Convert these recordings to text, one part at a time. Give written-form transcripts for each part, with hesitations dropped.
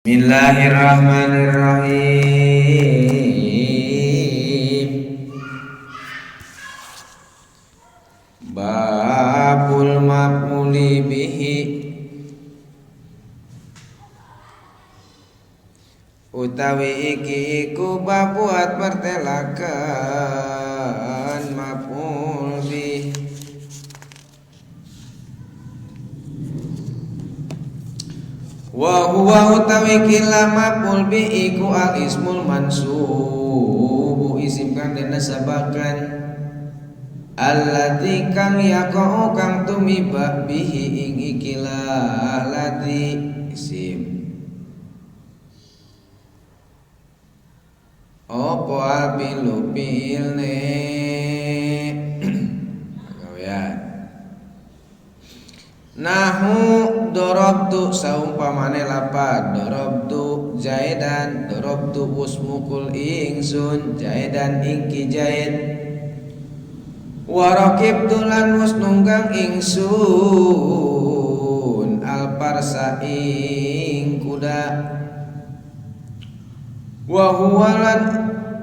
Bismillahirrahmanirrahim. Babul maf'uli bihi utawi iki iku babuat mertelakan maf'ul bih. Wa huwa utawi kila maf'ul bi iku al ismul mansubu isim kang dinasabakan alladzi kang yaqa'u kang tumiba bihi ing ikilah ladzi isim. Opo albilu pilne gawean nahu dorobtu saumpamane lapad dorobtu zaidan dorobtu usmukul ingsun zaidan ingki zaid warakibtu lan wus nunggang ingsun alparsa ing kuda wa huwa lan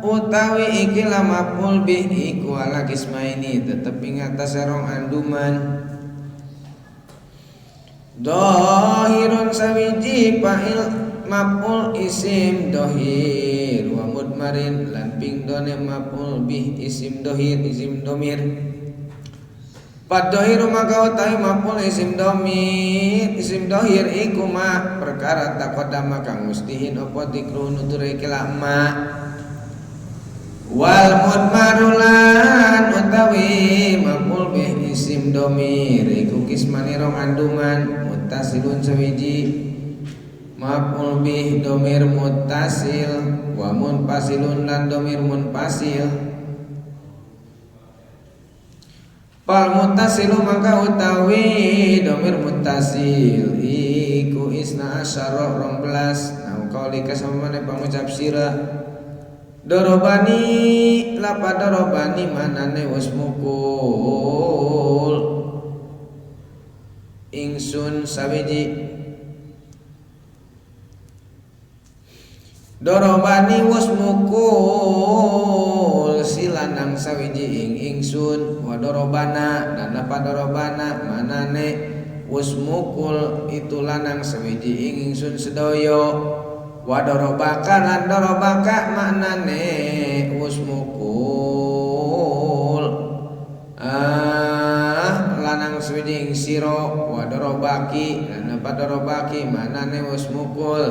utawi iki maf'ul bih iku ala kismaini tetep ing atase rong anduman. Dohirun sawiji fa'il maf'ul isim dohir wa mudmarin lan ping done maf'ul bih isim dohir isim domir. Pad dohiru maka utawi maf'ul isim domir isim dohir iku ma perkara taqaddama kang mustihin apa dikru nuture iki ma wal mudmaru lan utawi maf'ul bih isim domir iku kismani rong anduman muttasilun sawiji maf'ul bih domir muttasil wa munfasilun lan domir munfasil. Fal muttasilu maka utawi domir muttasil iku isna asyara 12 nau kaulika samane pangucap sira dorobani lapa dorobani manane wis mukul ingsun sawiji dorobani wis mukul si lanang sawiji ing ingsun wa dorobana dan lapa dorobana manane wis mukul itu lanang sawiji ing ingsun sedaya wa dorobaka lan dorobaka maknane wis mukul lanang suwiji ing sira wa dorobaki lan apa dorobaki maknane wis mukul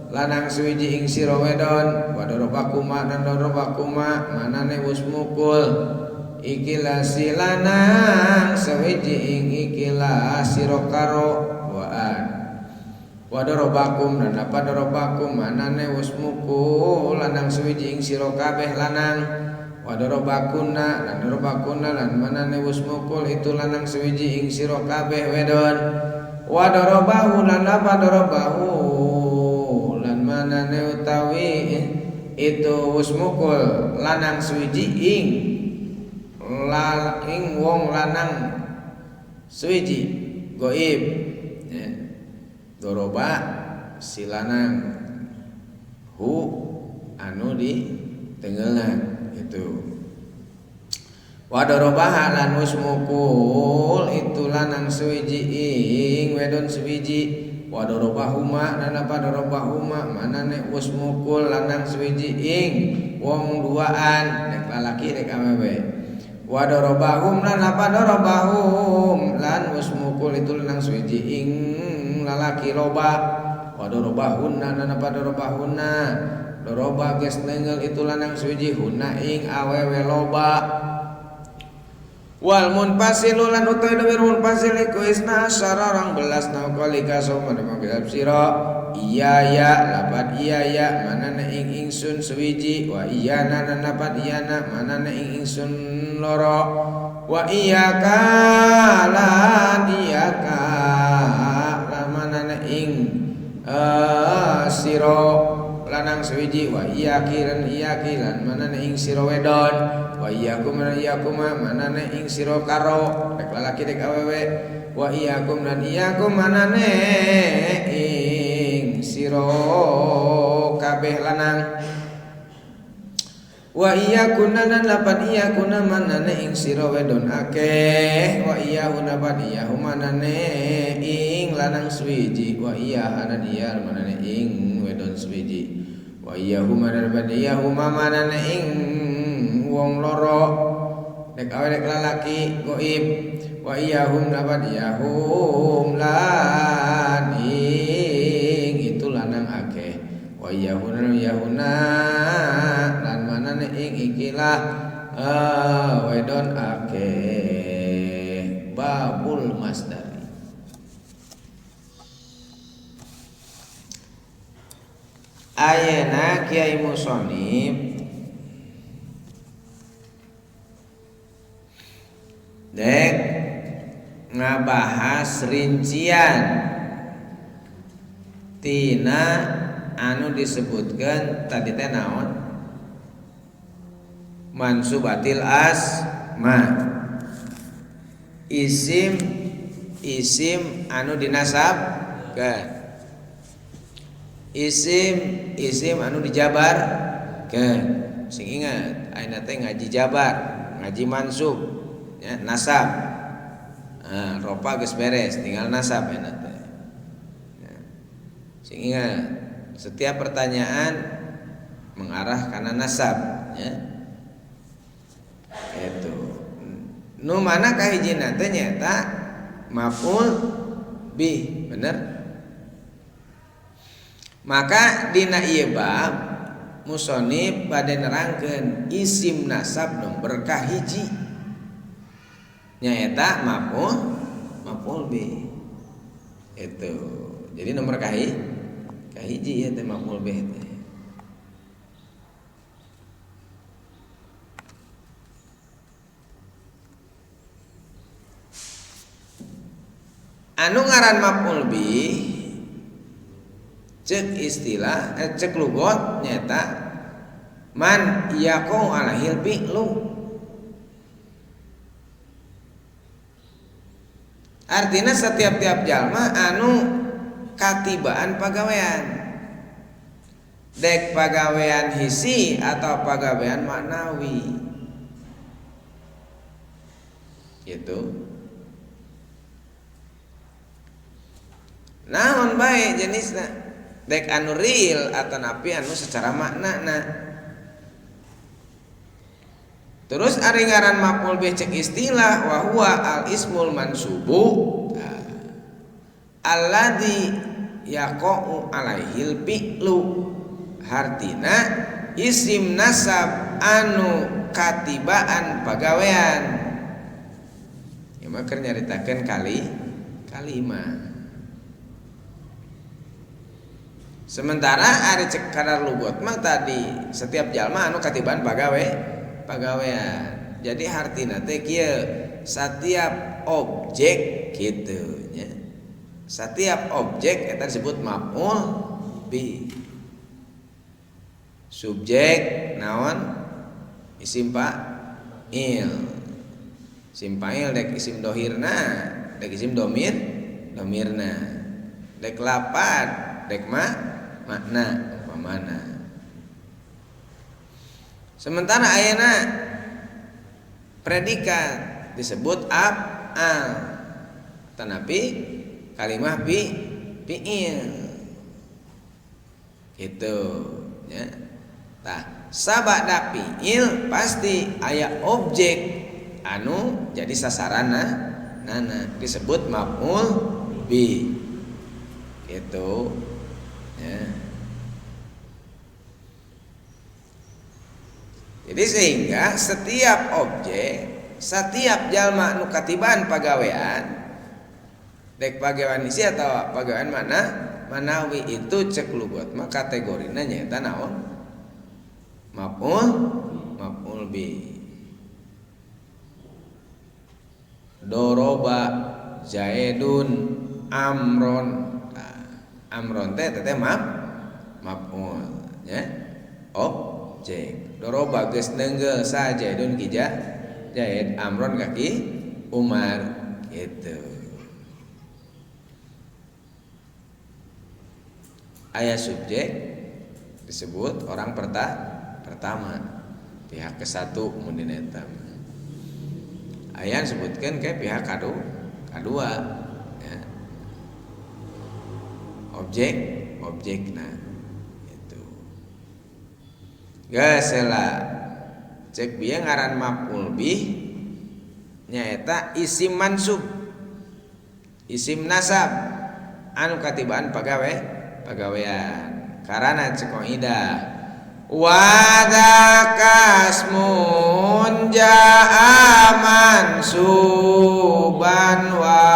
lanang suwiji ing sira wedon wa dorobakuma lan dorobakuma maknane wis mukul ikilah si lanang suwiji ing ikilah sira karo waan wa dorobakum dan apa dorobakum manane wis mukul lanang suwiji ing sira kabeh lanang wa dorobakuna lan dorobakuna lan manane wis mukul itu lanang suwiji ing sira kabeh wedon wa dorobahu lan apa dorobahu lan manane utawi itu wis mukul lanang suwiji ing ing wong lanang suwiji goib ya. Doroba si lanang hu anu di tenggelna itu wa dorobaha lan wis mukul itu lanang suwiji ing wedon suwiji wa dorobahuma lan apa dorobahuma manane wis mukul lanang suwiji ing wong duaan rek lalaki rek awewe wa dorobahum lan apa dorobahum lan wis mukul itu lanang suwiji ing lalaki loba wa dorobahunna lan apa dorobahunna doroba geus neunggeul itu lanang suwiji hunna ing awewe loba wal munfasilu lan utawi domir munfasil iku isna asyara 12 naukalika soma mangkep sira iya ya lapat iya ya manane ing ingsun suwiji wa iyana lan lapat iyana manane ing ingsun loro wa iyyaka lan iyyaka manane ing sira lanang suwiji wa iyaki lan iyaki lan manane ing sira wedon wa iyyakum lan iyyakuma manane ing sira karo rek lalaki rek awewe wa iyyakum lan iyyakum manane ing ing sira kabeh lanang. Wa iya kunanan lapan iya kuna manane ing sira wedon akeh wa iya hunapan iya humanane ing lanang suwiji wa iya hanan iya manane ing wedon suwiji wa iya humanan lapan iya humanane ing wong loro dek awe dek lalaki goib wa iya hum lapan iya hum lan ing itu lanang akeh wa iya hunan iya huna lan manane ing ikilah wedon akeh. Babul masdari. Ayeuna Kiai Musonib dek ngabahas rincian tina anu disebutkan tadi teh naon mansubatil asma, isim isim anu dinasabkeun, isim isim anu dijabarkeun. Sing ingat ayeuna teh ngaji jabar, ngaji mansub ya, nasab. Nah, ropa geus beres tinggal nasab ayeuna teh. Ya. Sing ingat setiap pertanyaan mengarah karena nasab ya. Itu nu mana kahijina teh nyaeta maf'ul bih, bener. Maka dina ieu bab musonib bade nerangkeun isim nasab nomor kahiji nyaeta maf'ul bih. Itu jadi nomor kahiji ieu teh maf'ul bih teh. Anu ngaran maf'ul bih cek istilah cek lugot nyata man yaqau alahil fi'lu. Artinya setiap-tiap jalma anu katibaan pagawean, dek pagawean hisi atau pagawean maknawi gitu. Naon bae jenisna dek anu real atau napi anu secara makna na. Terus ari ngaran maf'ul bih cek istilah wa huwa al ismul mansubu alladzi yaqa'u alaihil fi'lu. Hartina isim nasab anu katibaan pagawean. Ya mah keur nyaritakeun kalimah. Sementara ari cek kadar lugot mah tadi setiap jalma anu katibaan pagawean. Jadi hartina teh kieu, setiap objek kitu nya. Setiap objek eta disebut maf'ul bih. Subjek naon? Isim fa'il. Isim fa'il dek isim dohirna, dek isim domirna. Dek lapad, dek makna umpamana. Sementara ayeuna predikat disebut af'al, tetapi kalimah fi'il gitu ya. Tah sabada fi'il pasti aya objek anu jadi sasarana nana disebut maf'ul bih gitu ya. Jadi sehingga setiap objek, setiap jalma nu katiban pagawean, dek pagawean isi atau pagawean mana manawi itu cek lugot mah kategorina nyaeta naon? Maf'ul bih. Doroba Zaidun Amron. Amron teh teh maf'ul ya. Objek. Doroba geus neunggel sa Zaidun ki Zaid, Amron ka ki Umar gitu. Aya subjek disebut orang pertama, pihak ke satu mun dina eta. Aya disebutkeun ke pihak kadua ya. Objek objekna itu. Geus lah. Cek bieu ngaran maf'ul bih nyaeta isim mansub, isim nasab anu katibaan pagawean. Karana cek kaidah wa dzakasmun jaa mansuban wa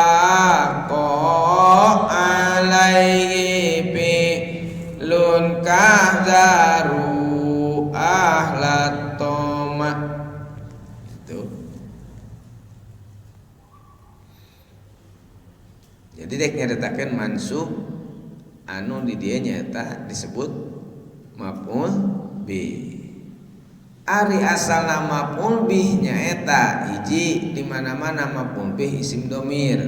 alaihi bi lun kahzaru ahlat toma. Itu. Jadi dek nyaritakeun mansub anu di dieu nyaeta disebut maf'ul bih. Ari asalna maf'ul bih nyaeta hiji di mana-mana maf'ul bih isim domir.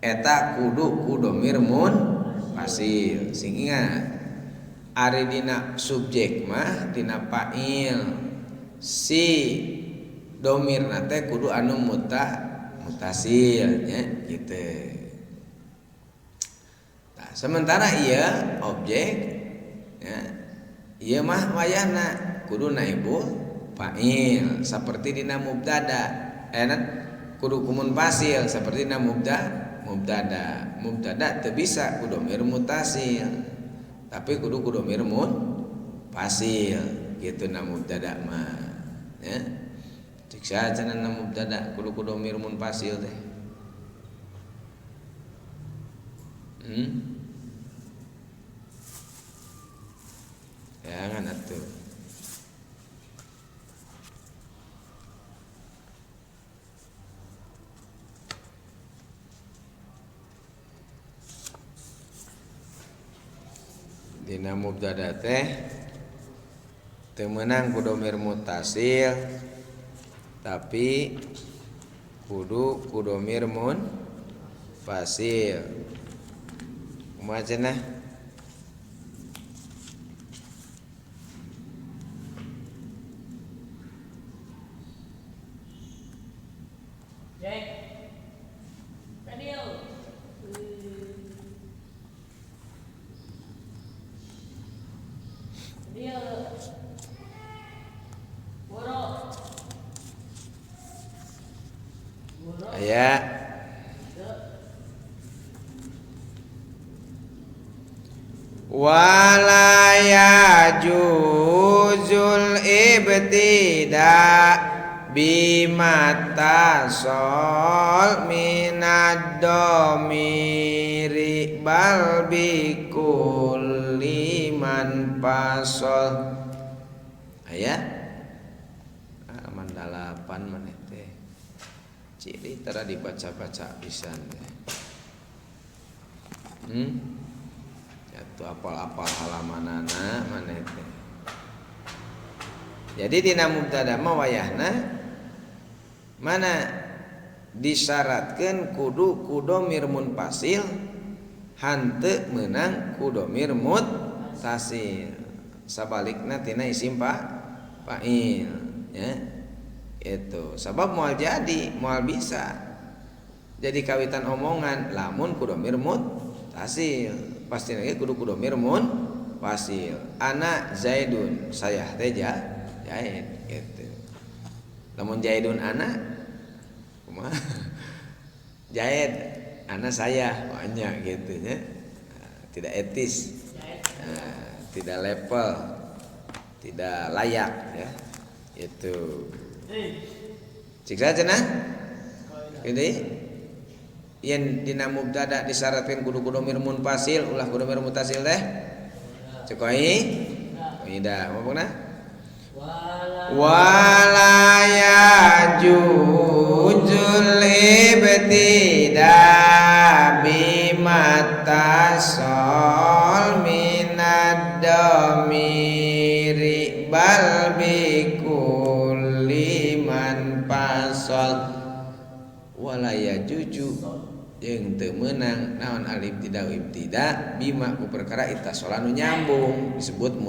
Eta kudu ku domir munfasil. Sing ingat. Ari dina subjek mah dina fa'il si domirna teh kudu anu mutasil nya gitu. Nah, sementara ieu objek ya, ieu mah wayahna kudu naibul fa'il seperti dina mubtada. Kudu ku munfasil seperti dina mubtada. Mubtada teu bisa ku domir mutasil, tapi kudu ku domir munfasil gitu na mubtada mah ya. Cek saha cenah na mubtada kudu ku domir munfasil teh. Jangan atuh. Dina mubtada teh teu meunang ku domir mutasil tapi kudu ku domir munfasil. Kumaha cenah? Aya wala yajuzul ibtida bimatasol minad domiri bal bikulli man pasol. Aya halaman 8 maneh teh. Ciri tara dibaca-baca pisan teh. Jatuh apal-apal halamanana maneh teh. Jadi dina mubtada mah wayahna mana disyaratkeun kudu ku domir munfasil hanteu meunang ku domir muttasil. Sabalikna tina isim fa'il ya. Itu sabab moal jadi, moal bisa jadi kawitan omongan lamun ku domir muttasil. Pasti lagi kudu ku domir munfasil. Ana Zaidun, saya teh Zaid gitu. Lamun Zaidun ana kumaha? Zaid ana saya banyak gitu nya. Tidak etis. Tidak level, tidak layak ya. Itu. Cik saja cenah. Ini yen dina mubtada disyaratkeun kudu ku domir munfasil ulah ku domir mutasil teh. Cek kaidah apa pokna? Wala yajuzul ibtida bimatasol minad domiri bal bikulli man pasol. Wala yajuju Jeung teu meunang naon al ibtida ibtida bima ku perkara ittasola nu nyambung disebut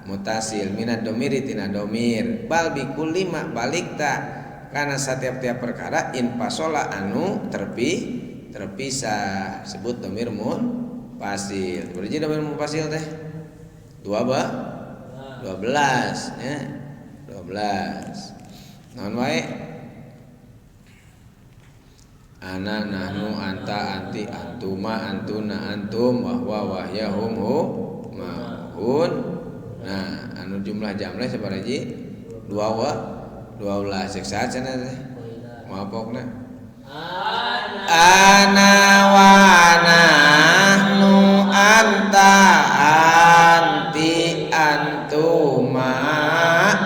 mutasil minad domiri tina domir bal bi kulli ma balik ta karena setiap-tiap perkara infasola anu terpisah sebut domir munfasil. Berarti domir munfasil teh 12 ya. 12. Naon wae? Ana nahnu anta anti antuma antuna antum wa huwa wahya hum hu ma hun. Nah, anu jumlah jamleh sabaraha hiji? 12 cek saha cenah teh? Mapokna. Ana wa nahnu anta anti antuma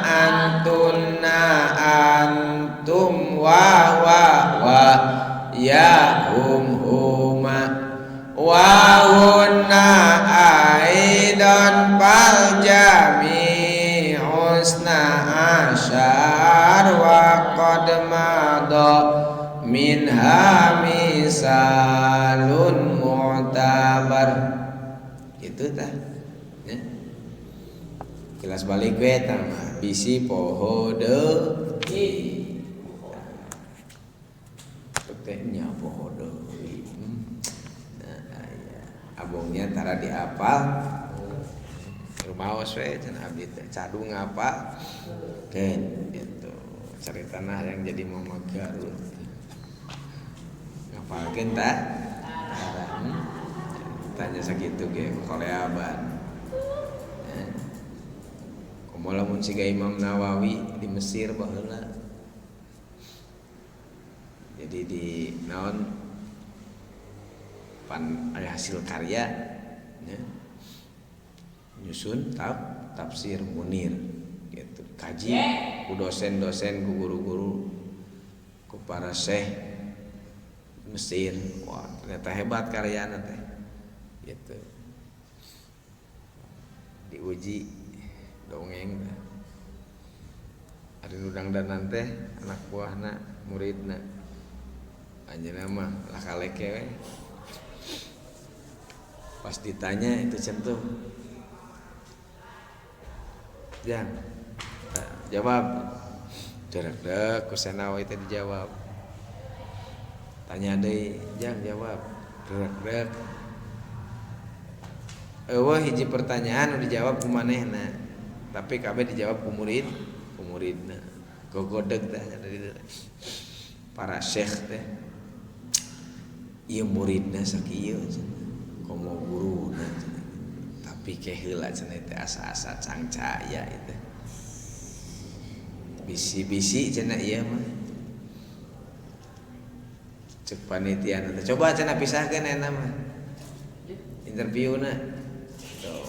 antunna antum wa wa wa ya hum huma wa hunna aidan fal jami husna asyar wa qad madha minha misalun mu'tabar. Gitu tah ya. Kilas balik we tah mah bisi poho deui teh nya poho deui. Nah, aya abongnya tara diapal rumaos we cenah abdi teh cadu ngapal keun gitu. Caritana yang jadi mama Garut ngapalkeun tah tanya sakitu ge koleaban. Komo lamun siga Imam Nawawi di Mesir baheula. Jadi di naon pan aya hasil karya ya. Nyusun tafsir Munir gitu. Kaji ku dosen-dosen, ku guru-guru, ku para syekh Mesir. Wah, ternyata hebat karyana teh. Gitu. Diuji dongeng teh. Ari nu dangdanan teh anak buahna, muridna. Anjeunna mah lah kaleke we. Pas ditanya itu centuh. Jang. Jawab. Derek-dek ku Senawi teh dijawab. Tanya deui, jang jawab. Derek-dek. Eueuh hiji pertanyaan nu dijawab ku manehna. Tapi kabeh dijawab ku murid, ku muridna. Gogodeg teh para syekh teh. Ieu muridna sakieu cenah. Komo guruna cenah. Tapi ke heula cenah teh asa-asa cangcaya itu. Bisi-bisi cenah ieu mah. Cek panitia teh coba cenah pisahkeun eta mah. Interviewna. Tuh,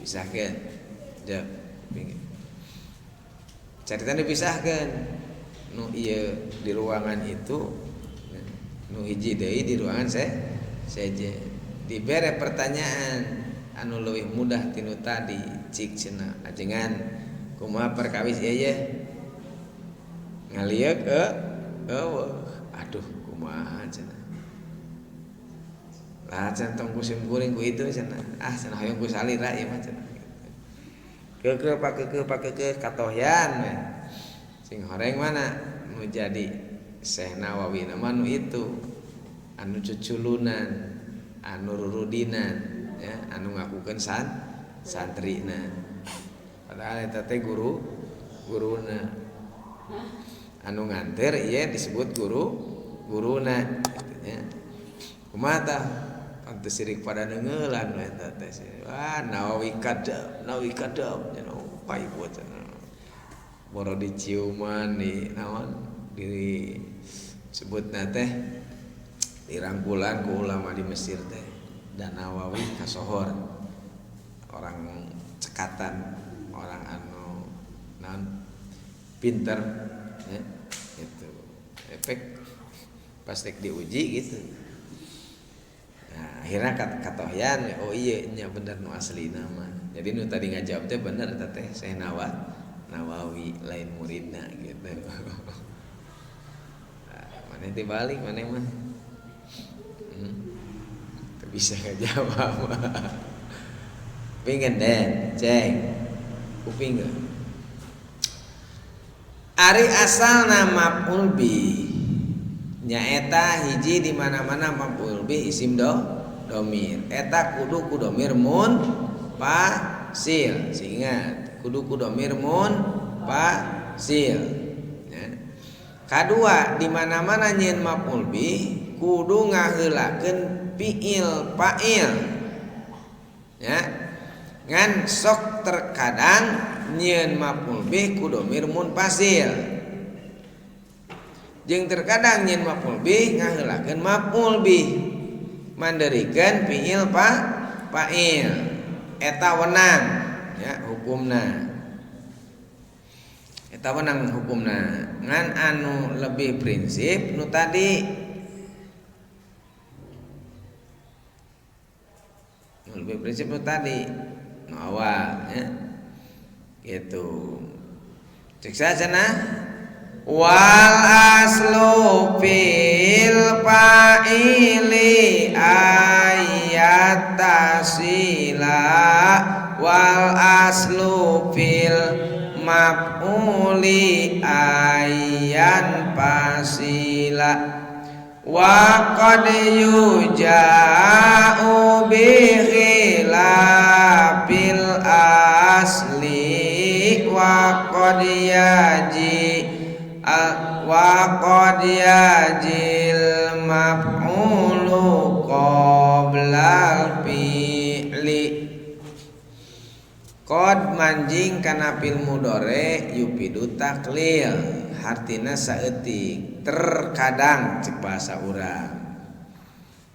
pisahkeun. Jep. Carita dipisahkeun. Nu ieu di ruangan itu, nu hiji deui di ruangan seje. Dibere pertanyaan anu leuwih mudah tinu tadi, cik cenah ajengan kumaha perkawis ieu ye? Ngalieuk eueuh. Aduh kumaha cenah. Lah cenah tong ku sim kuring ku itu cenah. Ah cenah hoyong ku salira ieu mah cenah. Keukeuh pakeukeuh pakeukeuh katohyan we. Sing horeng mana nu jadi Syekh Nawawi nama nu itu anu cuculunan, anu rurudinan ya, anu ngakukeun santrina. Padahal eta teh guruna. Anu nganter ieu disebut guruna gitu nya. Kumaha tah? Teu sirik pada neungeulan we eta teh. Wah, Nawawi kadap cenah paibot cenah. Boro diciuman di naon disebutna teh dirangkulan ku ulama di Mesir teh dan Nawawi kasohor orang cekatan, orang anu naon pinter ya, gitu. Efek pas rek diuji gitu. Nah, akhirnya katohyan oh iya nya bener nu aslina mah. Jadi nu tadi ngajawab teh bener eta teh Syekh Nawawi lain muridna gitu. Nah, maneh teh balik maneh mah. Bisa ngajawab. Kupingkeun den, ceng. Kupingkeun. Ari asalna maf'ul bih nyaeta hiji di mana-mana maf'ul bih isim domir. Eta kudu ku domir munfasil. Ingat, kudu ku domir munfasil. Ya. Kadua di mana-mana nyieun maf'ul bih kudu ngaheulakeun fi'il fa'il. Ya. Ngan sok terkadang nyieun maf'ul bih ku domir munfasil. Jeung terkadang nyieun maf'ul bih ngaheulakeun maf'ul bih manderikeun fi'il fa'il. Eta wenang ya hukumna. Eta wenang hukumna. Ngan anu lebih prinsip nu tadi. Nu lebih prinsip nu tadi nu awal ya. Gitu. Cek saja cenah. Wal aslu fil fa'ili ayat tasila wal aslu fil maf'uli ayan pasila wa qad yuja'u bi khilafil asli wa qad yaji wa qad yajil maf'ulu qoblal fi'li. Qad manjing kana fil mudhari yufidu taklil hartina saeutik terkadang cek bahasa urang.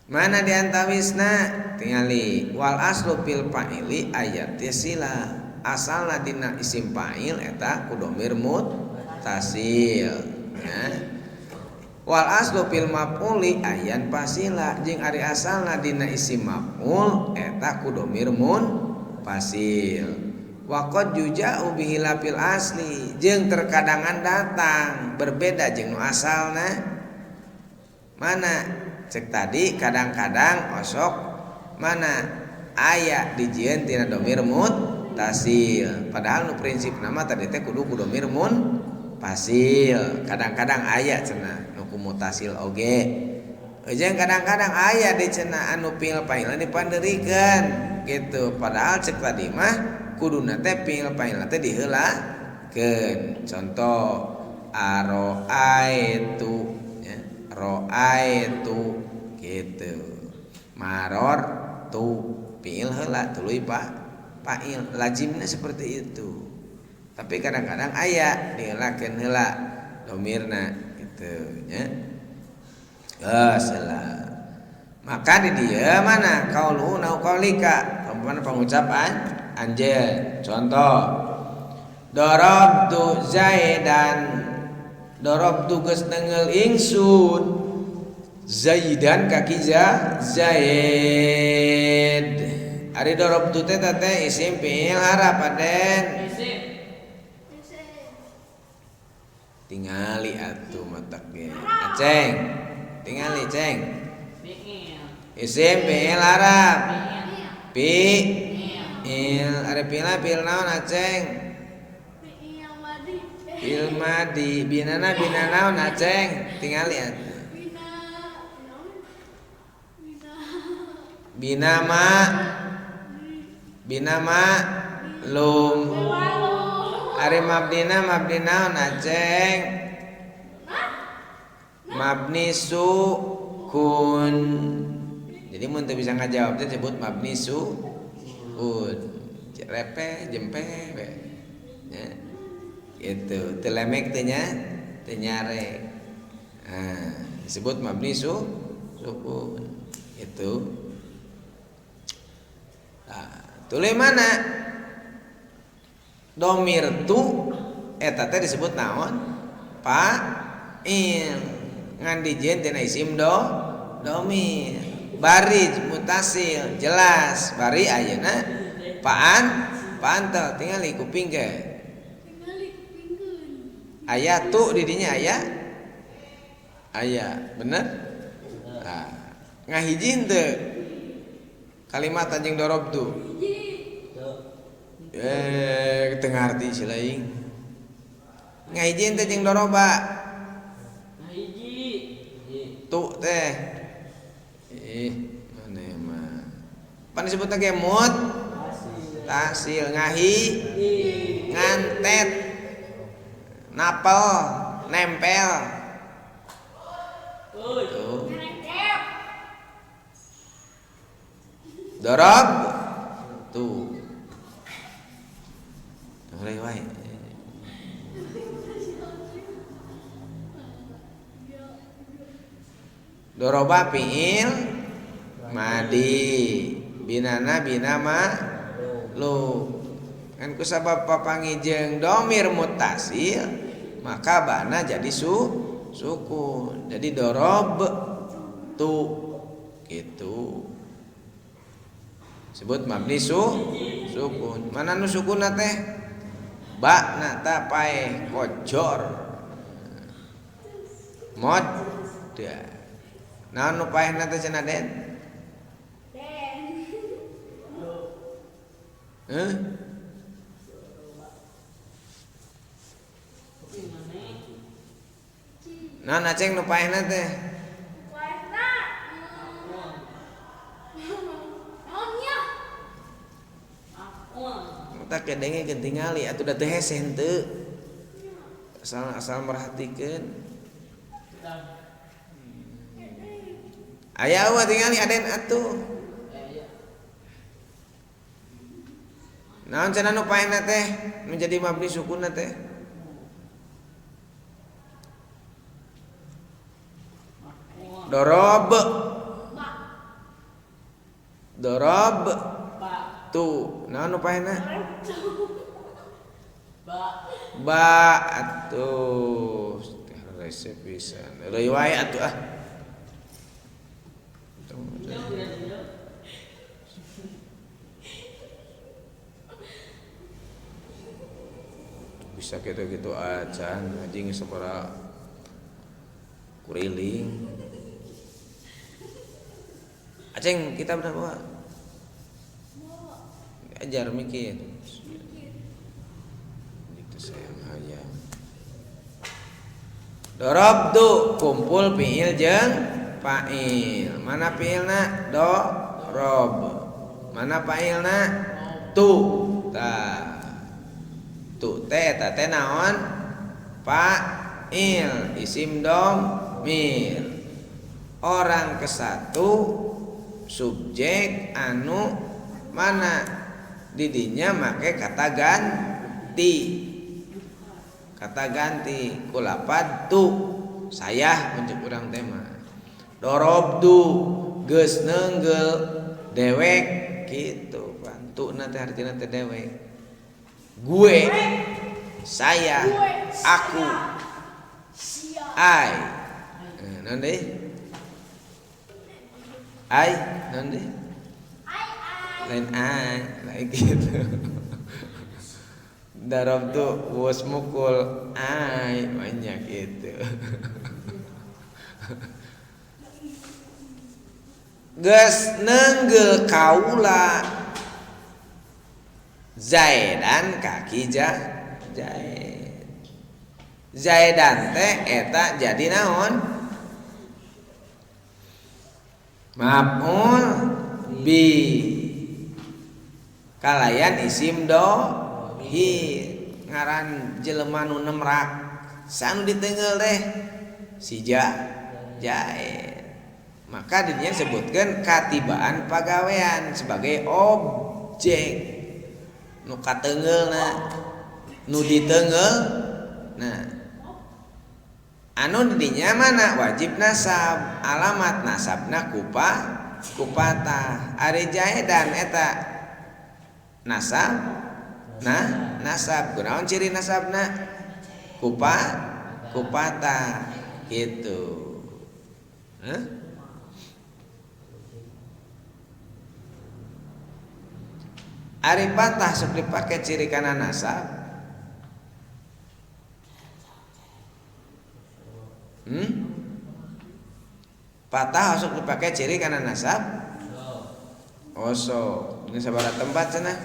Mana diantawisna tingali wal aslu fil fa'ili ayat sila asalna dina isim fa'il eta ku domir muttasil ya. Wal aslu fil maf'uli ayan pasila jeung ari asalna dina isim maf'ul eta ku domir munfasil. Wa qad yuja'u bihi lafil asli jeung terkadangan datang berbeda jeung nu asalna. Mana cek tadi kadang-kadang osok mana aya dijieun tina domir muttasil padahal nu prinsip nama tadi teh kudu ku domir munfasil. Kadang-kadang aya cenah nu ku mutasil oge jeung kadang-kadang aya di cenah anu fi'il fa'il dipanderikeun gitu padahal cek tadi mah kuduna teh fi'il fa'il teh diheulakeun. Contoh aroaitu ya, roaitu gitu maror tu fi'il heula tuluy fa'il lazimna seperti itu. Tapi kadang-kadang aya diheulakeun heula domirna gitu nya. Geus heula. Maka di dieu mana qaulu nau qaulika mana pengucapan anjeun. Contoh darabtu zaidan darabtu geus nengeul ingsun zaidan ka zaid. Ari darabtu teh teh isim fi'il harap aden. Tingali atuh matak ge. Aceng. Tingali ceng. Isim fi'il harap. Fi'il ari fi'il fi'il naon aceng? Fi'il madi. Binana bina naon aceng? Tingali atuh. Bina ma bina ma lum. Ari mabnina mabni naon aceng? Mabni sukun. Jadi mun teu bisa ngajawab teh sebut mabni sukun. Repe jempe we. Ya. Gitu, teu lemek teh nya, teu nyarek. Nah, disebut mabni sukun. Itu. Nah, tuluy mana? Domir tu eta teh disebut naon? Fa'il. Ngan dijieun tina isim domir. Bari mutasil jelas bari ayeuna paan pantel tingali kupingkeun. Tingali kupingkeun. Aya tu di dinya aya? Aya, bener? Nah, ngahiji henteu? Kalimat anjing dorob tu. Teu ngarti si laing. Ngahiji teh jeung doroba. Ngahiji. Tu teh. Ih, maneh mah. Pan disebutna ge mut tasil ngahi ngantet napel nempel. Tuh. Dorob tuh. Mulai wae. Doroba fi'il madi binana binama lu kan kusabab papangi jeung domir muttasil maka bana jadi sukun jadi dorob tu gitu sebut mabni sukun mana nu sukunna teh ba na ta paeh kojor mod da naon nu paehna teh cenah den heuh naon aceng nu paehna teh paehna naon nya tak kedenge tingali atuh da teu hese henteu asal merhatikeun aya eueuh tingali aden atuh naon cenah nu paehna teh menjadi mabni sukunna teh dorob dorob tu naon nu paehna ba atuh resep pisan leuwih wae atuh ah bisa gitu-gitu acan anjing sabaraha kuriling aceng kita benar bawa ajar mikir itu sayang hayang dorob tu kumpul fiil jeung fa'il mana fiilna dorob mana fa'ilna tu ta tu teh ta teh naon fa'il isim domir orang kesatu subjek anu mana didinya make kata ganti kulapad tu saya untuk urang tema dorobdu geus neunggel dewek gitu pantuna teh artina teh dewek gue saya aku ai naon deui ai naon deui lain ai lain gitu darob tuh bos mukul ai banyak gitu geus neunggel kaula Zaidan kaki Zaid Zaidan teh eta jadi naon maf'ul bi kalayan isim dohir ngaran jelema nu nemrak sanu ditenggel teh si Zaid maka dinya sebutkeun katibaan pagawean sebagai objek nu katenggeulna nu ditenggel nah anu didinya mana wajib nasab alamat nasabna kupatah ari Zaidan eta nasab nah nasab kunaon ciri nasabna kupatah gitu hah ari patah sok dipake ciri kana nasab patah sok dipake ciri kana nasab Oso dina sabaraha tempat cenah.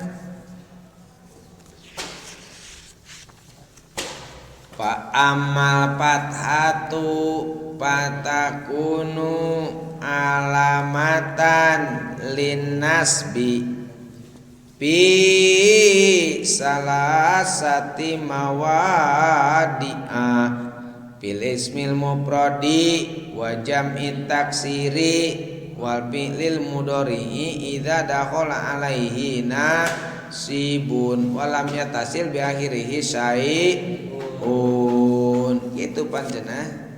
Fa amal fathatu fatakunu alamatan linnasbi bi salasati mawadi'a bil ismil mufradi wa jam'i taksiri wal fi'lil mudhari'i idza dakhala alaihi nasibun wa lam yatasil bi akhirihi syai'un. Kitu panjenengan.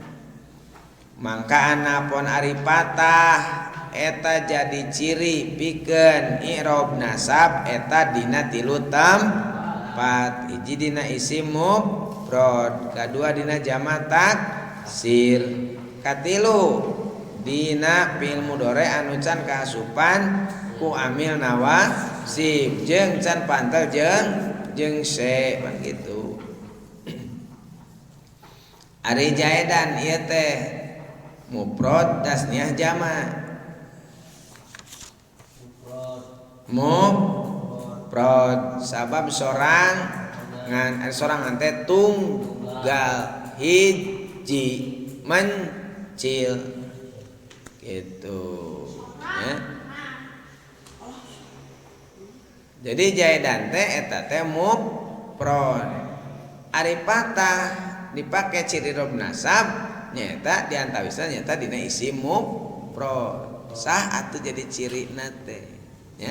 Mangka anapun ari patah eta jadi ciri pikeun i'rob nasab eta dina tilu tempat. Hiji dina isim mufrad, kadua dina jama taksir, katilu dina fi'il mudhari anu can kaasupan ku amil nawasib jeung can pantel jeung se pan kitu. Ari jaidan ieu teh mufrad tasniah jama. Mufrad sabab sorang ngan sorangan teh tunggal hiji mencil gitu ya. Jadi jaidan teh eta teh mufrad. Ari patah dipake ciri rob nasab nyata diantawisna nyata dina isim mufrad sah atuh jadi cirina teh ya.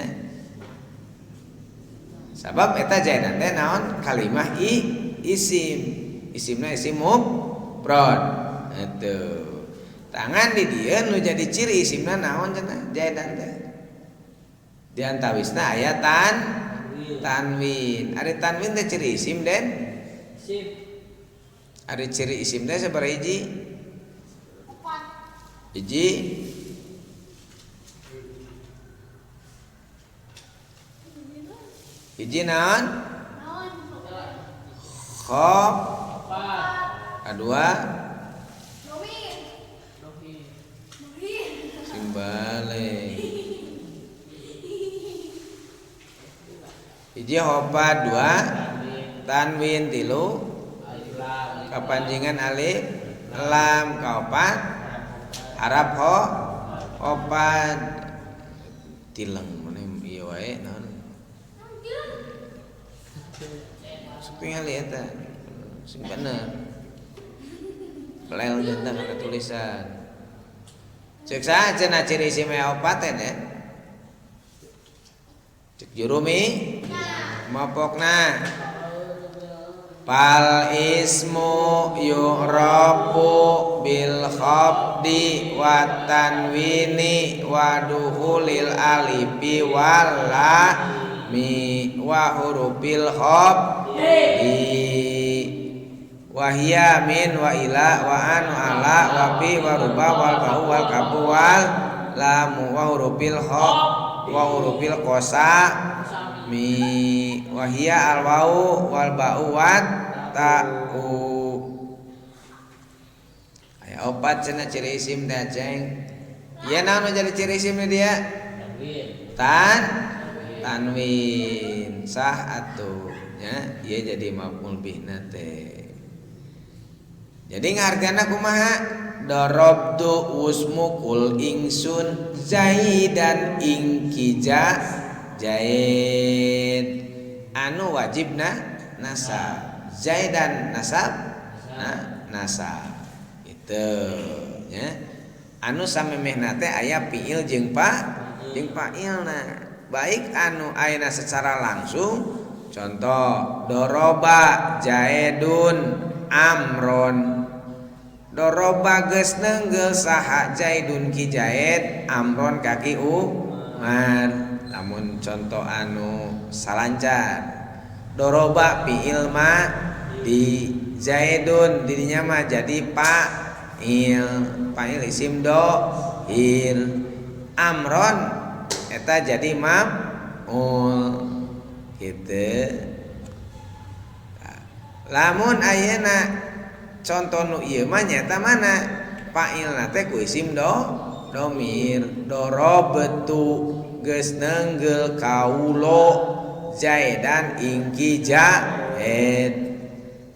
Sabab eta jaidan teh naon kalimah isim, isimna isim mufrad atuh. Tangan di dieu nu jadi ciri isimna naon cenah jaidan teh diantawisna aya tanwin. Ari tanwin teh ciri isim den? Isim. Ari ciri isim teh sabaraha hiji? Hiji. Hiji naon? Khof. Kadua sing balik. Hiji khofa, dua tanwin, tilu kapanjingan alif lam, kaopat harap ho opat tileng maneh ieu wae naon sok tingali eta sing bener pelel tentang kana tulisan cek saha cenah ciri isim opat teh cek jurumi mapokna Fal ismu yu'rabu bil khabdi wa tanwini wa dukhulil alifi wal lami wa hurufil khabdi wa hiya min wa ila wa an wa ala wa fi wa ruba wal ba'u wal kafu wal lamu wa hurufil kha wa hurufil qasa mi wahia al wau wal ba'u wat ta'u. Aya opat cenah ciri isim teh ceng. Ieu naon jadi ciri isim dia? Tanwin. Sah atuh nya ieu jadi maf'ul bihna teh. Jadi ngahargana kumaha? Darabtu usmukul ingsun zaidan ing kija Zaid anu wajibna nasab. Zaidan nasab na nasab. Itu nya. Anu samemehna teh aya fiil jeung pa jeung fa'ilna. Baik anu ayeuna secara langsung contoh doroba Zaidun amron. Doroba geus neunggel saha Zaidun ki Zaid amron ka ki Umar. Lamun contoh anu salancar doroba fi'il ma di Zaidun dirinya mah jadi fa'il, fa'il isim dohir, amron eta jadi maf'ul gitu. Lamun ayeuna contoh nu ieu mah nyata mana fa'ilna teh ku isim domir dorobtu geus nenggel kaulo Zaidan ing ki Zaid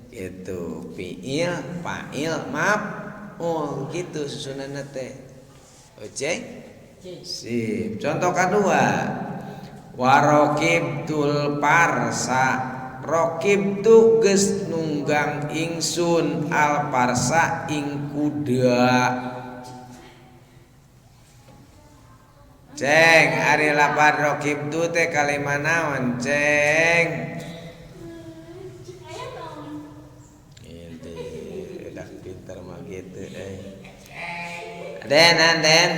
gitu. Fiil fa'il maf'ul gitu susunanna teh. Oke? Sip. Contoh kedua, warokibtul parsa. Rokibtu geus nunggang ingsun al parsa ing kuda. Ceng ari lapar rokibtu teh kalimah naon ceng? Ini udah pinter mah gitu Den den.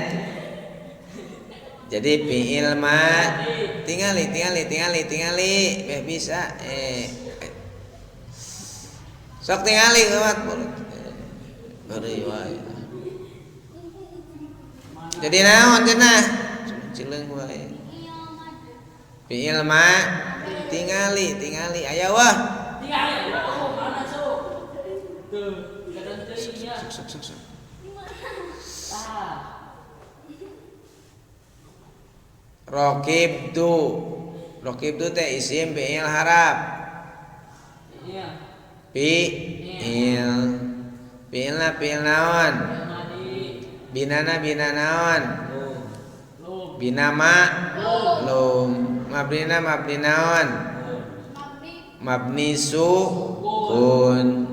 Jadi fi'il ma tingali tingali tingali tingali beh bisa sok tingali kuat beri wae. Jadi naon cenah? Cileung wae. Fi'il ma tingali tingali aya wah. Tingali mana sok? Tuh, kadang teuing nya. Sok sok sok. Rokibtu. Rokibtu teh isim fi'il harap. Iya. Fi'il. Fi'ilna fi'il naon? Binana bina naon? Bina ma lum. Mabnina mabni naon? Mabni sukun.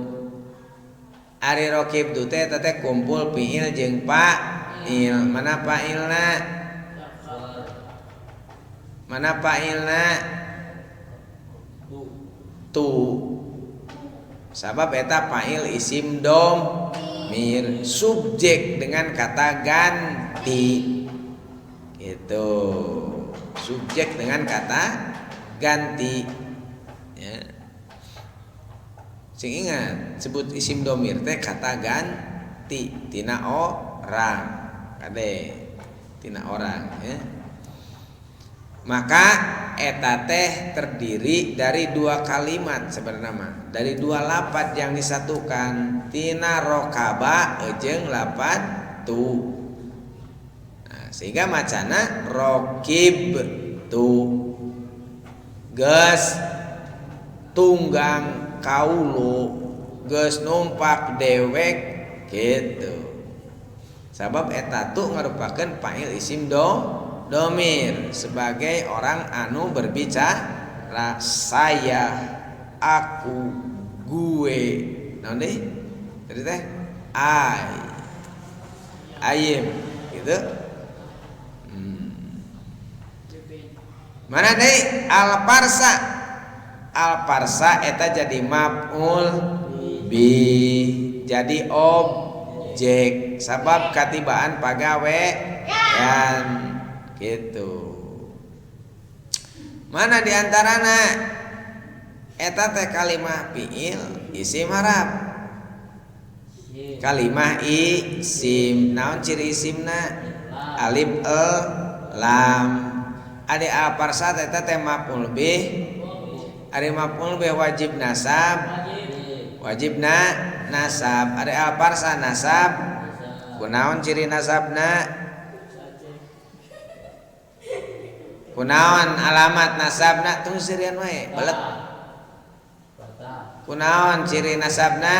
Ari rokibtu teh teh kumpul fi'il jeung fa'il. Mana fa'ilna? Mana fa'ilna? Tu. Sabab eta fa'il isim domir, subjek dengan kata ganti. Gitu. Subjek dengan kata ganti. Ya. Sing ingat, sebut isim domir teh kata ganti tina orang. Kade tina orang ya. Maka eta teh terdiri dari dua kalimat sebenarnya mah, dari dua lapad yang disatukan tina rokaba jeung lapad tu. Nah, sehingga macana rokib tu geus tunggang kaulo geus numpak dewek gitu. Sabab eta tu ngarupakeun fa'il isim domir sebagai orang anu berbicara saya, aku, gue. Naon deui? Tadi teh I, ayem gitu. Mana deui? Al parsa. Al parsa eta jadi maf'ul bi, jadi objek sabab katibaan pagawe yan gitu. Mana diantarana eta teh kalimah fiil isim harap. Kalimah isim naon ciri isimna? Alif el lam. Ade al parsa eta teh maf'ul bih. Ari maf'ul bih wajib nasab. Wajibna nasab. Ade al parsa nasab. Kunaon ciri nasabna? Kunaon alamat nasabna? Tunggu sirian wae, belet. Kunaon ciri nasabna?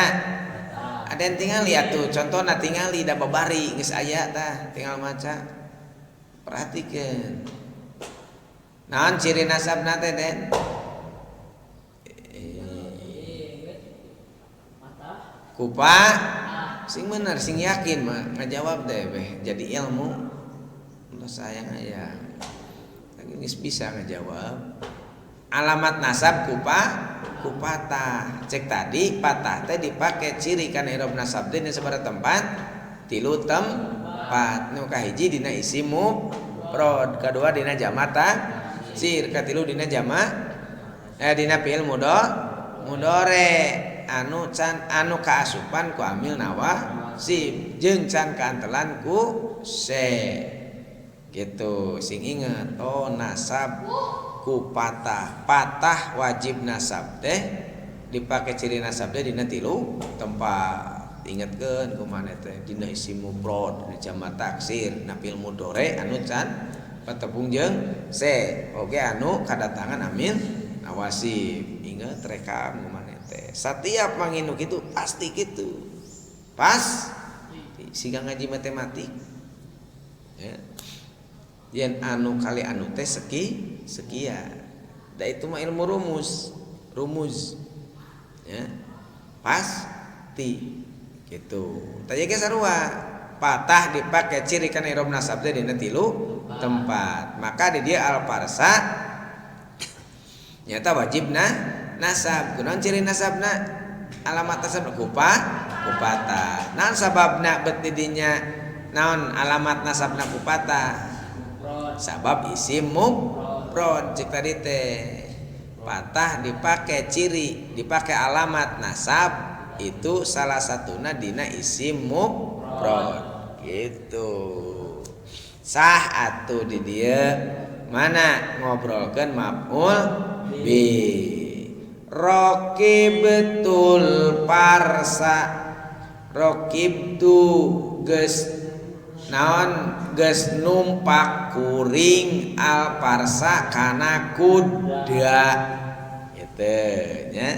Ada yang tinggal lihat tuh, contohna tingali da babari geus aya tah, tinggal maca. Perhatikeun. Naon ciri nasabna teh, Den? Kupa sing bener, sing yakin mah ngajawab deh beh, jadi ilmu. Allah sayang aya. Geus bisa ngejawab. Alamat nasab kupa kupatah. Cek tadi patah teh dipake ciri kana i'rab nasab teh dina sabaraha tempat? Tilu tempat. Nu kahiji dina isim mufrad, kadua dina jama taksir, katilu dina jama dina fi'il mudhari anu can anu kaasupan ku amil nawasib jeung can kaantelan ku se. Gitu, sing inget. Oh, nasab ku patah. Patah wajib nasab teh dipake ciri nasab teh dina tilu tempat. Ingetkeun kumaha teh dina isim mufrad, dina jama taksir, dina fi'il mudhari anu can Patepung jeung se. Oge anu kadatangan amil nawasib. Ingat rekam kumaha teh. Setiap manginu kitu pasti kitu. Pas siga ngaji matematik. Ya. Yen anu kali anu teh sekian. Da itu mah ilmu rumus. Rumus. Ya. Pasti gitu. Tadi ge sarua. Patah dipakai ciri kana i'rob nasab teh dina tilu tempat. Maka di dia al parsa nyata wajibna nasab. Kunaon ciri nasabna? Alamat nasab kupata. Naon sababna bet di dinya? Naon alamat nasabna kupata? Sabab isim mufrad cek tadi teh. Patah dipakai ciri, dipakai alamat nasab itu salah satuna dina isim mufrad gitu. Sah atuh di dieu mana ngobrolkeun maf'ul bih. Raqibtul parsa raqibtu geus naon geus numpak kuring al parsa kana kuda gitu nya.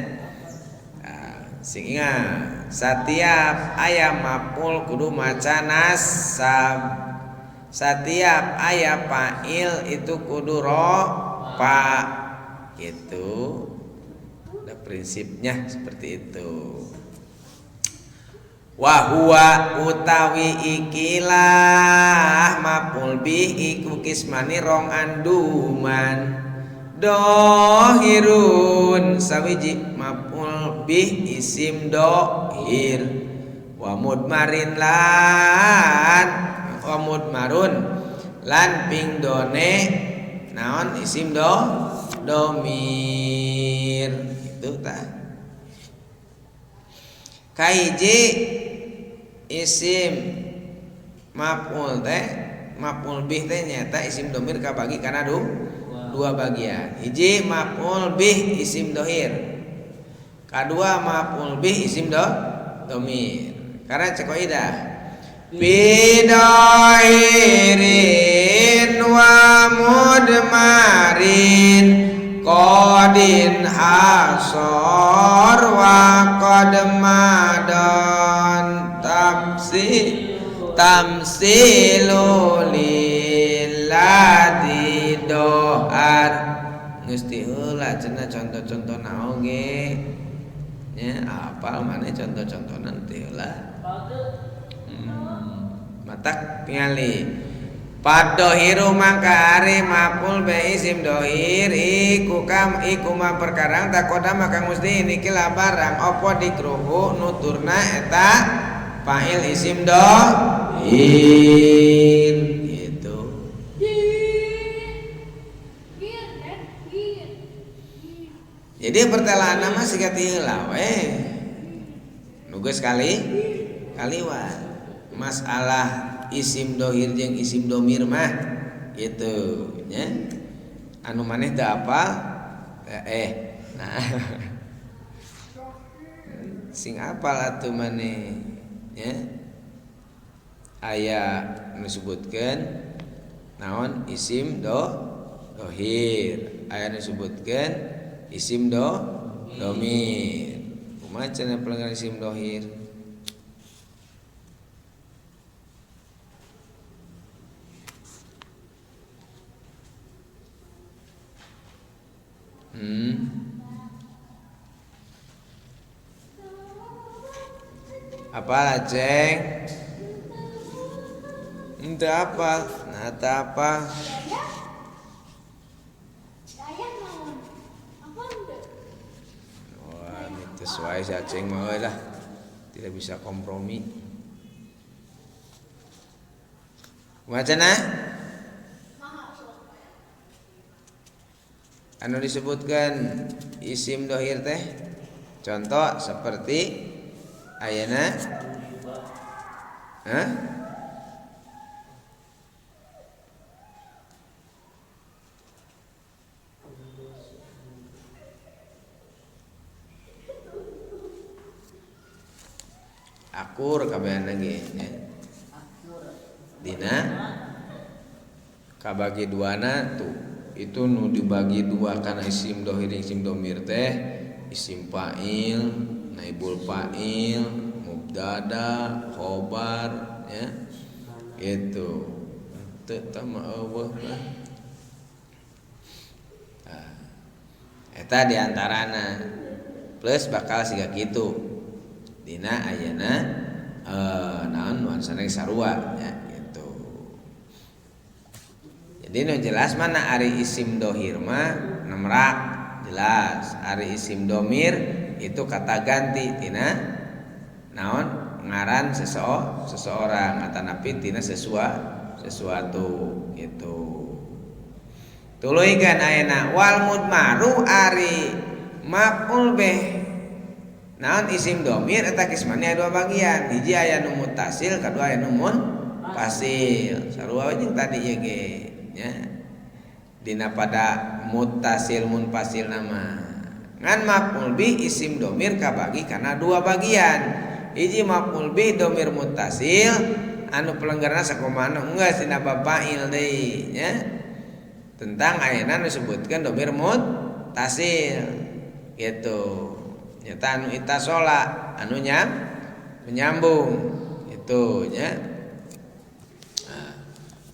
Nah, sing ingat setiap aya maf'ul kudu maca nasab. Setiap aya fa'il itu kudu rofa gitu. Ada prinsipnya seperti itu. Wa huwa utawi ikilah maf'ul bih iku kismani rong anduman. Dohirun sawiji maf'ul bih isim dohir wa mudmarin lan wa mudmarun lan ping done naon isim do domir itu tah. Kahiji isim maf'ul teh maf'ul bih teh nyata isim domir kabagi kana dua bagian. Hiji maf'ul bih isim dohir, kadua maf'ul bih isim domir. Karena cek kaidah bidohirin wa mudmarin qadin hasor wa qad madon tamsilu lillati dohar. Geus ti heula cenah contoh-contohna oge nya apal maneh contoh-contohna teh heula. Matak tingali padohiru mangka ari maf'ul bi isim dohir iku kam iku ma perkara takoda maka mesti niki barang apa dikruhu nuturna eta fa'il isim dohir gitu. Jadi pertelaan mah siga ti heula we. Nu geus kali kaliwat. Masalah isim dohir jeung isim domir mah gitu nya. Anu maneh teu apal nah sing apal atuh maneh nya. Aya nu disebutkeun naon isim dohir, aya nu disebutkeun isim domir. Kumaha cenah pelanggan isim dohir? Apa ceng? Ente apa? Nah, apa? Wah, itu sesuai si Aceng mah lah. Tidak bisa kompromi. Macana? Anu disebutkan isim dohir teh contoh seperti ayana. Hah? Akur kabehan lagi ya. Dina Kabagi duana tuh itu nu dibagi dua karena isim dohir isim domir teh isim fa'il, naibul fa'il, mubtada, khobar ya. Gitu. Teu tah mah eueuh lah. Tah. Eta diantarana plus bakal siga kitu. Dina ayeuna naon nuansana sarua ya gitu. Jadi nu jelas mana ari isim dohir mah nemrak jelas, ari isim domir itu kata ganti tina naon ngaran seseorang atanapi tina sesuatu gitu. Tuluykeun ayeuna wal mudmaru ari maf'ul bih naon isim domir eta kismani aya dua bagian, hiji aya nu muttasil, kadua aya nu munfasil. Sarua we jeung tadi ieu ge nya. Dina pada muttasil munfasil nama. Ngan maf'ul bih isim domir kabagi kana dua bagian. Hiji maf'ul bih domir muttasil anu pelenggarna sakumaha geus dina bab fa'il deui nya. Tentang ayeuna disebutkeun domir muttasil gitu. Nyata anu itasola anu menyambung itu nya. Nah,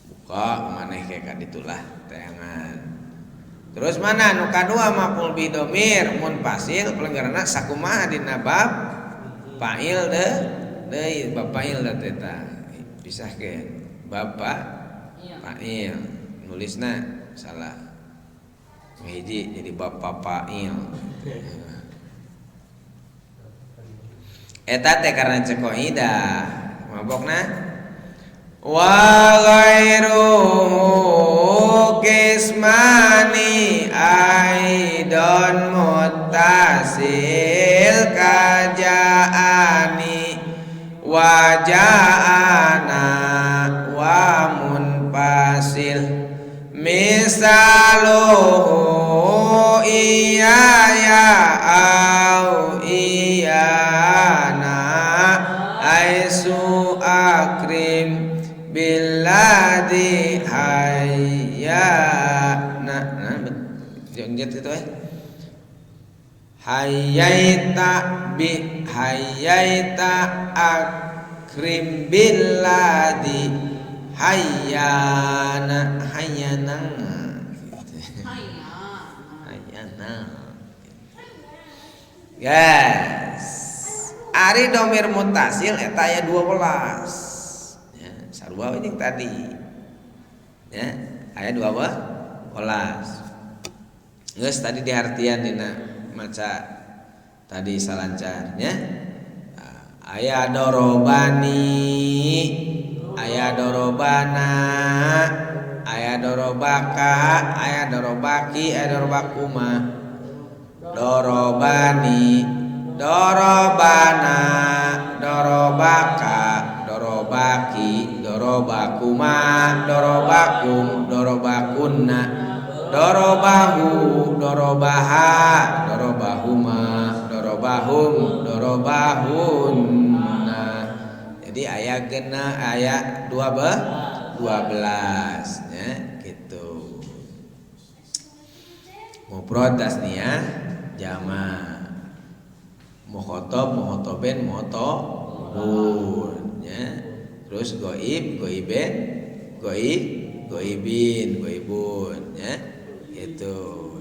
buka maneh ke kaditulah tayangan. Terus mana anu kadua maf'ul bih domir munfasil pelenggarna sakumaha dina bab fa'il deui bab fa'il da teh ta. Pisahkeun bab fa'il nulisna salah. Hiji jadi bab fa'il. Eta teh karena cek kaidah mabokna wa ghairu kismani aidon muttasil kajaani wa ja'ana wa munfasil misaluhu iya ya au iyana aisu akrim billadhi hayyana. Nah, jangan gitu hayyaita bi hayyaita akrim billadhi hayyana hayyana hayyana. Yes. Ari domir mutasil eta aya 12. Ya, sarua we jeung tadi. Ya, aya 12. Geus tadi diartian dina maca tadi salancar nya. Aya dorobani, aya dorobana, aya dorobaka, aya dorobaki, aya dorobakuma. Dorobani, dorobana, dorobaka, dorobaki, dorobakuma, dorobakum, dorobakunna, dorobahu, dorobaha, dorobahuma, dorobahum, dorobahunna. Jadi aya gena aya 12 ya gitu. Mufrad tasniyah jama, mukhotob, mukhotoben, mukhotobun ya. Terus goib, goiben, goib, goibin, goibun ya. Itu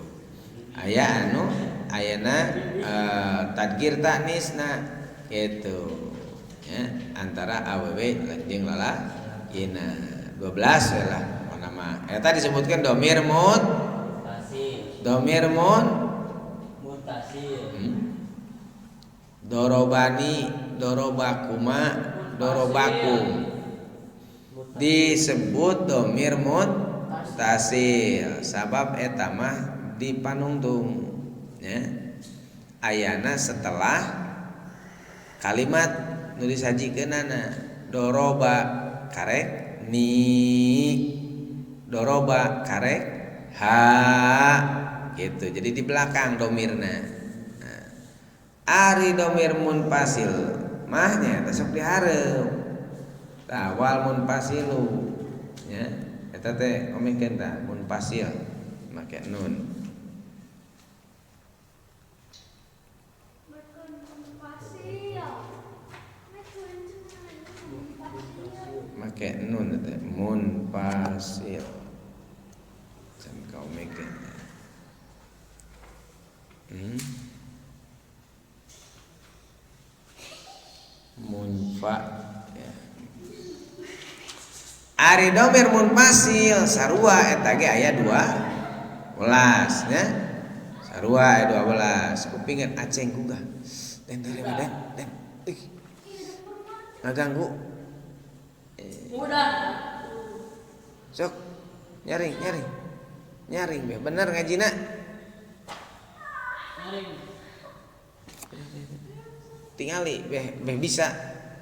aya anu ayana tadkir taknisna gitu ya, antara awewe jeung lalakina 12 we lah nama eta disebutkan domir mut domir mun mutasil. Dorobani, dorobakuma, dorobakum disebut domir mutasil sabab eta mah dipanungtung ya. Ayana setelah kalimat nu disajikeunana doroba karek ni, doroba karek ha gitu. Jadi di belakang domirna. Nah, ari domir munfasil mahnya eta sok dihareup. Tah wal munfasilu ya. Eta teh omikeun tah munfasil make nun. Make nun teh munfasil. Can kaomikeun. Munfa ya. Ari domir munfasil sarua eta ge aya 12 nya. Sarua aya 12. Kupingan aceng gugah. Den den den den. Ih. Ngaganggu. Udah. Sok nyaring nyaring. Nyaring be bener ngajina. Nyaring. Tingali beh beh bisa.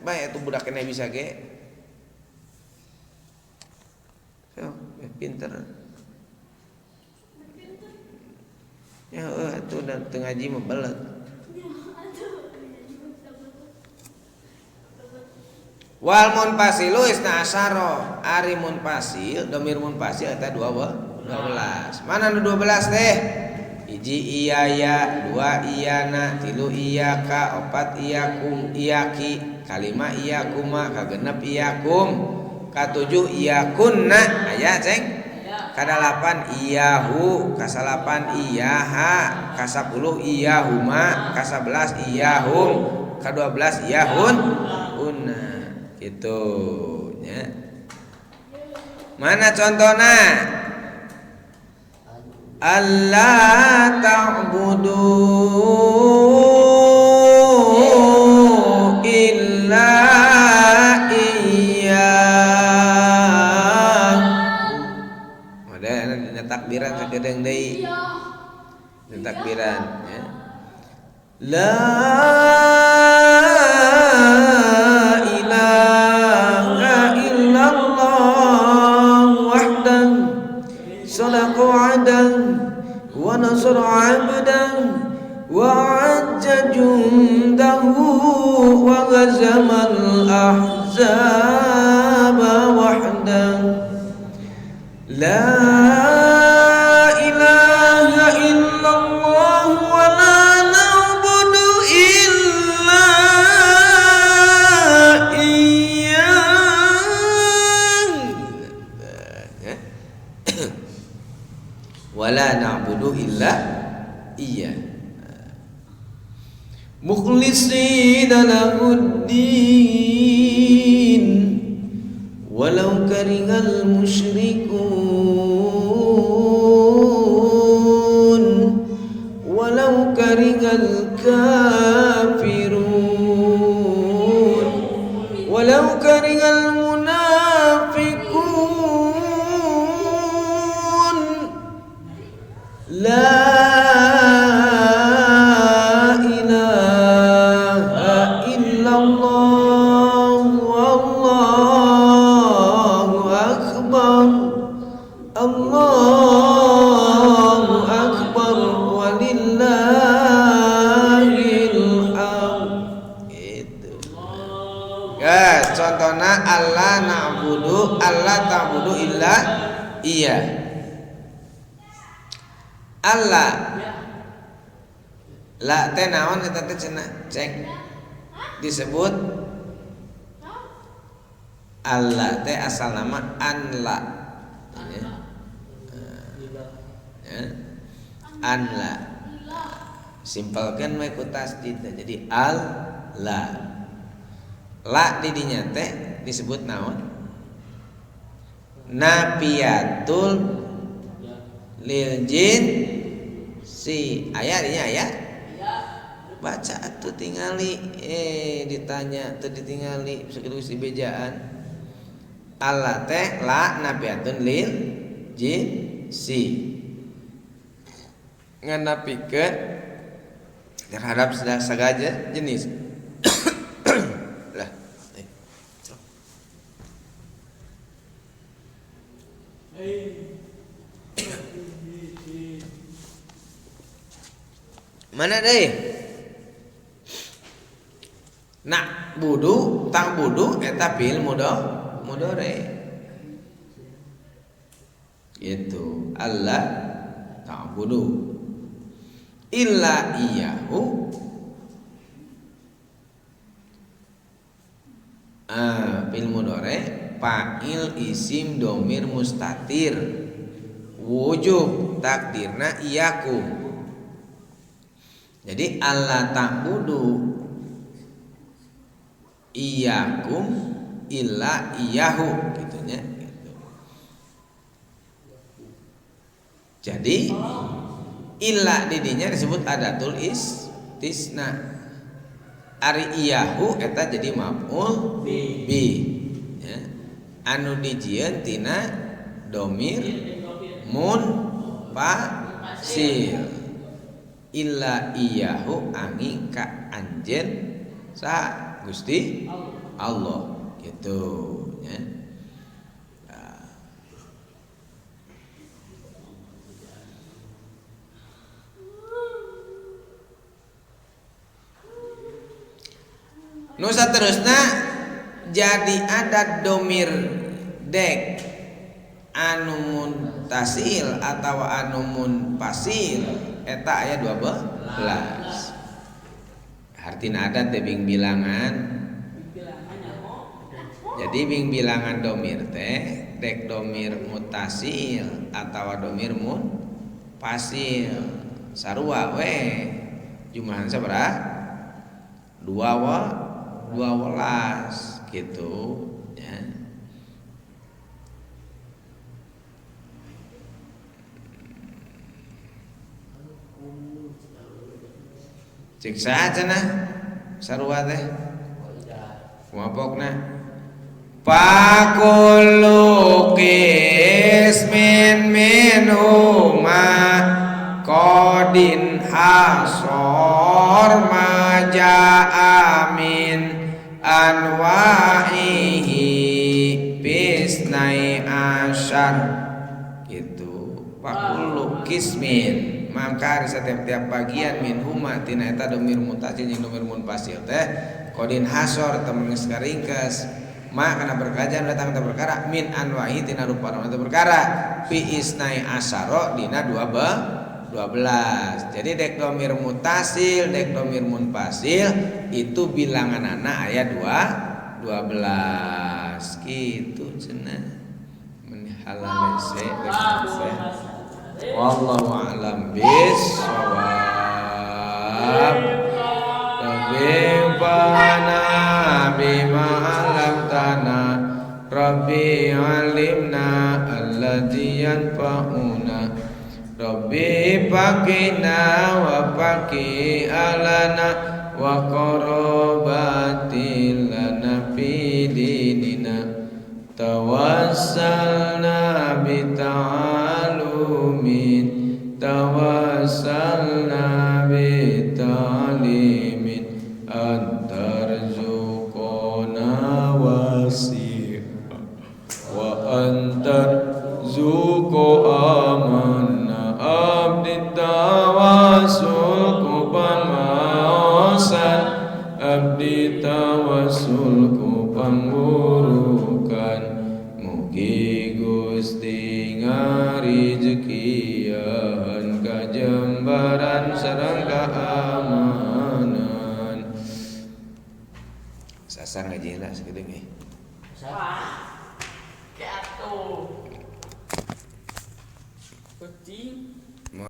Bae atuh budak keneh bisa ge. Sok beh pinter. Ya heuh atuh da teu ngaji mah belet. Wal munfasilu isna asyara. Ari munfasil domir munfasil eta 12. Mana nu 12 teh? Hiji iya ya, dua iya na, tilu iya ka, opat iya kum iya ki, kalima iya kuma, kagenep iya kum, katujuh iya kunna, aya ceng? Kadalapan iya hu, kasalapan iya ha, kasapuluh iya huma, kasabelas iya hum, kaduabelas iya hun, unna. Gitu nya. Mana contohna? Allah ta'budu illa iyyah. Udah dina takbiran sakedeung deui. Dina takbiran ya. La ilaha illallah wahdahu sadaqa wa'dahu wa nasara 'abdahu wa 'azza jundahu wa ghazamal ahzaba wahdahu. La ilaha illallah wa la na'budu illa iyyah. Wala na'budu illa iya. Mukhlishina lahuddin walau karihal musyrikun walau karihal kafirun walau karihal munafiqun. La ilaha illallah wallahu akbar Allahu akbar walillahil hamd. Gitu. Ya, contohna Allah na'budu Allah ta'budu illa iya. Allah la teh naon eta teh cenah cek disebut Allah teh asal nama anla ya. Ya. Anla simpelkeun we ku tasdid jadi al la la di dinya teh disebut naon napiatul lil jin si aya dinya aya baca atuh tingali ditanya teu ditingali sakitu geus dibejaan Allah teh la napiatun lil jin si nganapikeun terhadap segala jenis. Lah mana deh? Nak budu, tak budu, eta fi'il mudhari. Itu Allah ta'budu illa iyyahu. Fil mudhari fa'il isim domir mustatir wujub takdirna iyyakum. Jadi Allah ta'budu iyyakum illa iyyahu gitunya gitu. Jadi illa didinya disebut adatul istisna. Ari iyahu eta jadi maf'ul bi ya. Anu dijieun tina domir mun fasil illa iyahu angin ka anjeun sa Gusti Allah gitu ya. Nah. Nu saterusna jadi ada domir dek anu muntasil atau anu munfasil eta aya 12. Hartina adat teh bing bilangan. Jadi bing bilangan domir teh dek domir mutasil atau domir munfasil sarua we jumlahna sabaraha? 12 gitu ya. Cek saha cenah sarua teh kumaha pokna Fakullu qismin minhuma qadin hasor ma jaa min anwa'ihi bisnai asyar gitu. Fakullu qismin maka setiap-tiap bagian min huma tina eta domir mutasil jeung domir munfasil teh qadin hasor temen geus karingkes ma kana perkara datang eta perkara min anwa'i tina rupa-rupa eta perkara fi isnai asyara dina 12. Jadi dek domir mutasil dek domir munfasil itu bilanganana aya 12 gitu cenah mun halal se. Wallahu a'lam bissawab. Rabbi bana bima 'allamtana Rabbi 'allimna alladzi yanfa'una Rabbi faqina wa faqi alana wa qarabatil lana fi dinina tawassalna bi ta'alumin tawassalna bi ta'limin antarzuqona wasi'a wa antarzuqo amanna abdi tawassul ku pangaosan abdi tawassul ku pangburukan mugi Gusti ngarizkian kajembaran sareng keamanan. Sasar ngaji lah sakitu nggih.